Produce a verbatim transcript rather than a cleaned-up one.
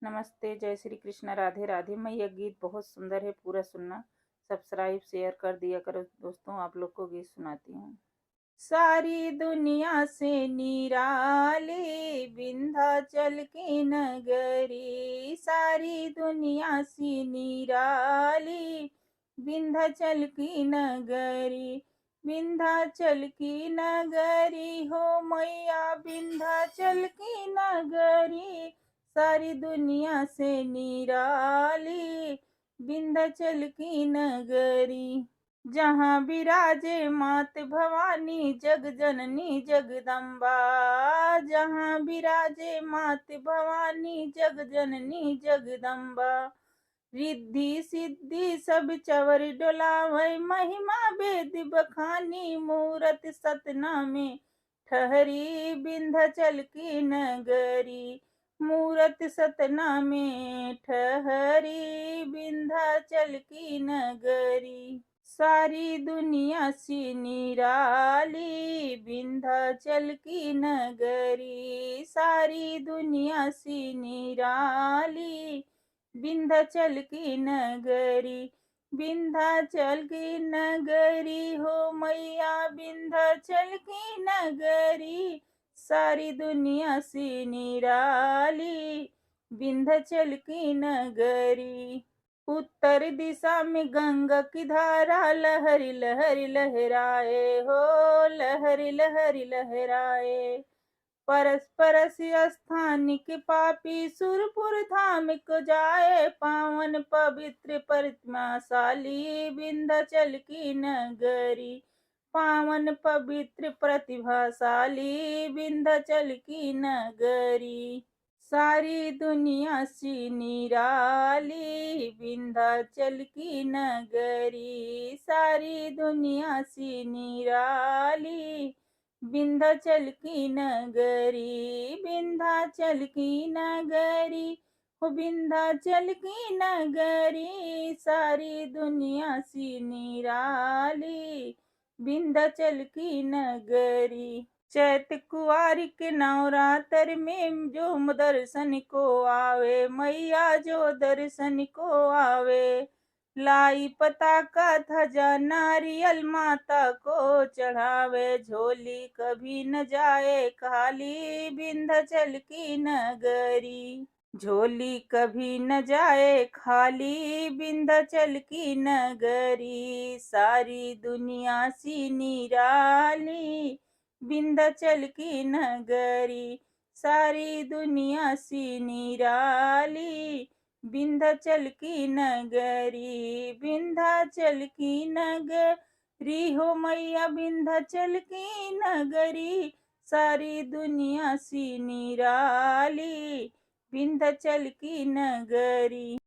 नमस्ते, जय श्री कृष्ण, राधे राधे। मैं, यह गीत बहुत सुंदर है, पूरा सुनना। Subscribe, share कर दिया करो दोस्तों। आप लोग को गीत सुनाती हूँ। सारी दुनिया से निराली विंध्याचल की नगरी, सारी दुनिया से निराली विंध्याचल की नगरी, विंध्याचल की नगरी हो मैया, विंध्याचल की नगरी, सारी दुनिया से निराली विंध्याचल की नगरी। जहाँ विराजे मात भवानी जग जननी जगदम्बा, जहाँ विराजे मात भवानी जग जननी जगदम्बा, रिद्धि सिद्धि सब चवर डोलावै, महिमा वेद बखानी, मूरत सतना में ठहरी विंध्याचल की नगरी, मूरत सतना में ठहरी विंध्याचल की नगरी। सारी दुनिया से निराली विंध्याचल की नगरी, सारी दुनिया से निराली विंध्याचल की नगरी, विंध्याचल की नगरी हो मैया, विंध्याचल की नगरी, सारी दुनिया से निराली विंध्याचल की नगरी। उत्तर दिशा में गंगा की धारा लहरी लहरी लहराए हो, लहरी लहरी लहराए। परस परस स्थान के पापी सुरपुर धाम को जाए, पावन पवित्र प्रतिमाशाली विंध्याचल की नगरी, पावन पवित्र प्रतिभाशाली विंध्याचल की नगरी। सारी दुनिया से निराली विंध्याचल की नगरी, सारी दुनिया से निराली विंध्याचल की नगरी, विंध्याचल की नगरी हो विंध्याचल की नगरी, सारी दुनिया से निराली विंध्याचल की नगरी। चैत कुआर के नवरात्र में जो दर्शन को आवे, मैया जो दर्शन को आवे, लाई पताका ध्वजा नारियल माता को चढ़ावे, झोली कभी न जाए खाली विंध्याचल की नगरी, झोली कभी न जाए खाली विंध्याचल की नगरी, सारी दुनिया से निराली विंध्याचल की नगरी, सारी दुनिया से निराली विंध्याचल की नगरी, विंध्याचल की नगरी हो मैया, विंध्याचल की नगरी, सारी दुनिया से निराली विंध्याचल की नगरी।